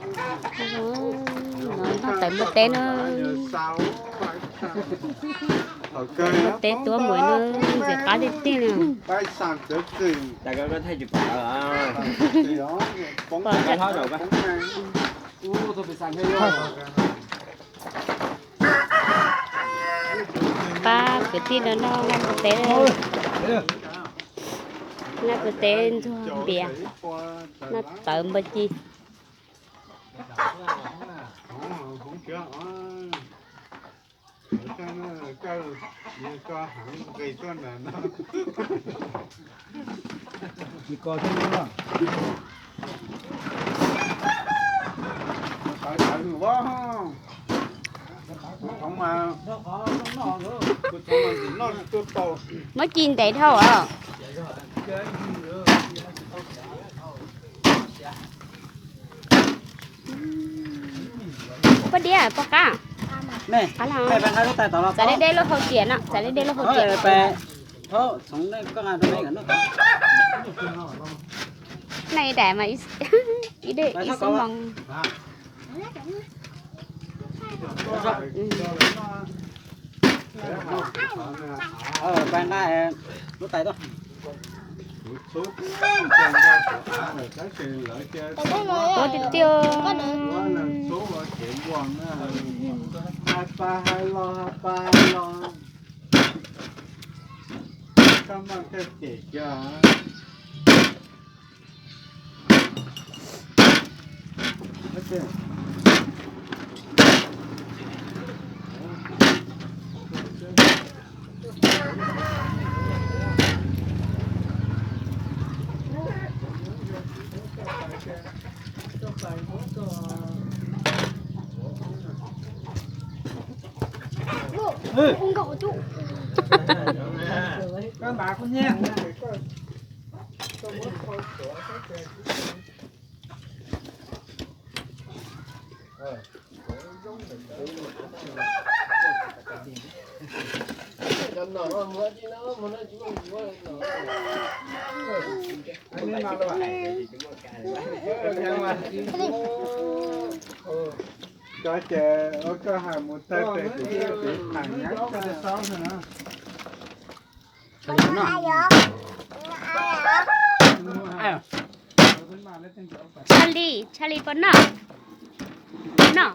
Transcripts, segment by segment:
No noj tawm npua teb na. Npua teb tuab npaum no ntxim qab tiag tiag li. Pom pab kwv tij no noj npua teb, noj npua teb ntxuag npias, noj tawm npua ci. Muab ci ntev dhau os. Poj Diab, poj qab, qab los. Txav deb deb lub hau tiam no, txav deb deb lub hau tiam. Nej daim mas ib dej ib xub moos. Tuab tiag tiag. Cov ces ua koj hais mus tag tes kuv thiaj tiv tham nyab. Charlie, Charlie puas noj? Noj,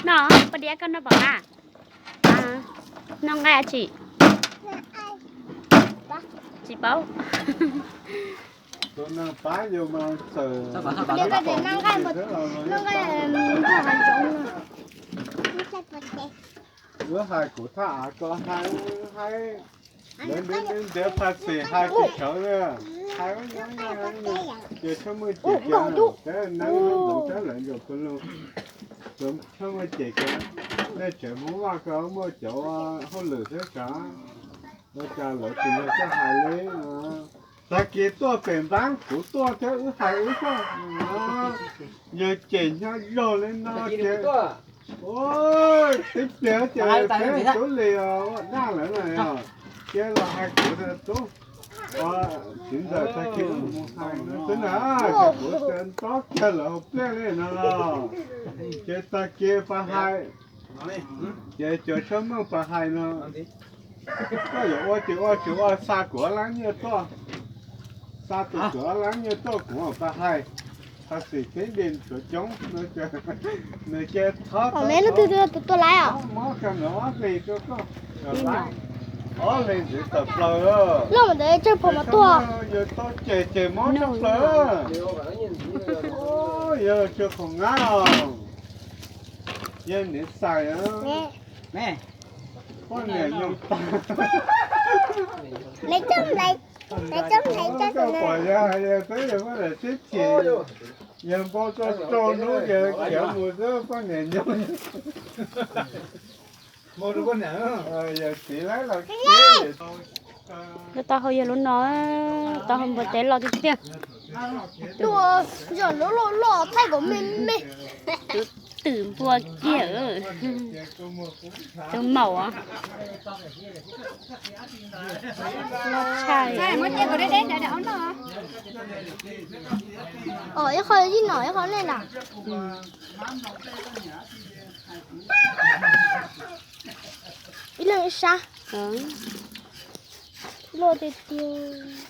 noj, poj Diab koj noj pom qab? Noj nqaij tsis? Tsis paub. Wb hais kuv thaj av ko hais, hais, lawv ntiav ntiav phaj xim hais tsis tshawv li, hais ua nyob nyob ces txhob muaj cem kiag, neeb neeb ntxoov sab lawv ncauj pw lug, txhob muaj cem kiag, nej tseem Hmoob Vaj ko muaj cov hauj lwm thiab sav, ua cas lawv tsis yog koj hais li. Tag kis tuaj pem npab kuv tuaj thiab wb hais wb koj, yog cem nyob zog li no ces, tib pliag ces peb tub li ua dab lawm na, ces los hais kuv tub, txiv ntxawm tag kis mus hais no xwb na, ces kuv ntob kiag lawv hauv pliaj li no, ces tag kis pab hais, ces cov tshab meej pab hais no, koj yuav ua ces ua, tsis ua xa kuv ob lab nyiaj tuaj, xa tus kuv ob lab nyiaj tuaj kuv mam pab hais, xa xim tib di suav coob no ces, nws ces thov, mob kag nws ob hlis rau koj, ob hlis ntxiv tawm plaws, yog tau cem ces mob tshaj plaws, yog tsis khoom ngab os, yog niam xais, poj niam nyoog tag, pom yog peb yog poj niam sib chim, yog npau tau rau hnub yog khiav mus xwb poj niam nyoog. Yog txiv laib los, lub taub hau yog lub no, taub hau npua teb loj tiag tiag. Tus zom lub loj loj thaij kom me me. twm npua kiag. Tus maum. Ib qho yij nom ib qho nej na. Ib leeg ib sab. Luaj tiag tiag.